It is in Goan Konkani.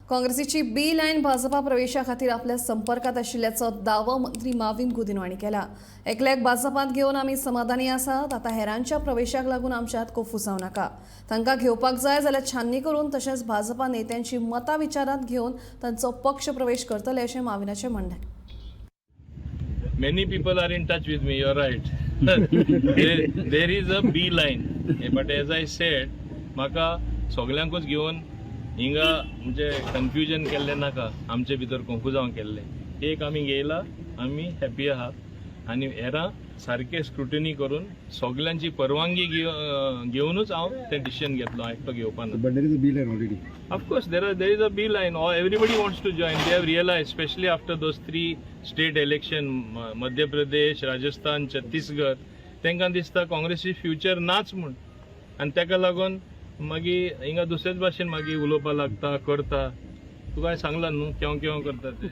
काँग्रेसीची बी लायन भाजपा प्रवेशा खातीर आपल्या संपर्कात आशिल्ल्याचो दावो मंत्री माविन गुदिन्हो हांणी केला. एकल्याक भाजपांत घेवन आमी समाधानी आसात. आतां हेरांच्या प्रवेशाक लागून आमच्यांत कोफुसांव नाका. तांकां घेवपाक जाय जाल्यार छाननी करून तशेंच भाजपा नेत्यांची मतां विचारांत घेवन तांचो पक्ष प्रवेश करतले अशें माविनाचें म्हणणें. Many people are in touch with me, you're right. There is a B line. But as I said, म्हाका सगल्यांकूच घेवन हिंगा म्हणजे कन्फ्युजन केल्लें नाका, आमचे भितर कंफ्युजांव केल्लें. एक आमी घेयला, आमी हॅपी आहा आनी हेरां सारकें स्क्रुटिनी करून सगल्यांची परवानगी घेवनूच हांव तें डिसिजन घेतलो, एकटो घेवपा ना. But there is a B line already. Of course, there is a B line. Or everybody wants to join. They have realized, especially after those three state election, Madhya Pradesh, Rajasthan, Chhattisgarh, तांकां दिसता काँग्रेसी फ्युचर नाच म्हूण आनी ताका लागून मागीर हिंगा दुसरेच भाशेन मागीर उलोवपाक लागता, करता. तुका हांवें सांगलां न्हू केव केव करता ते.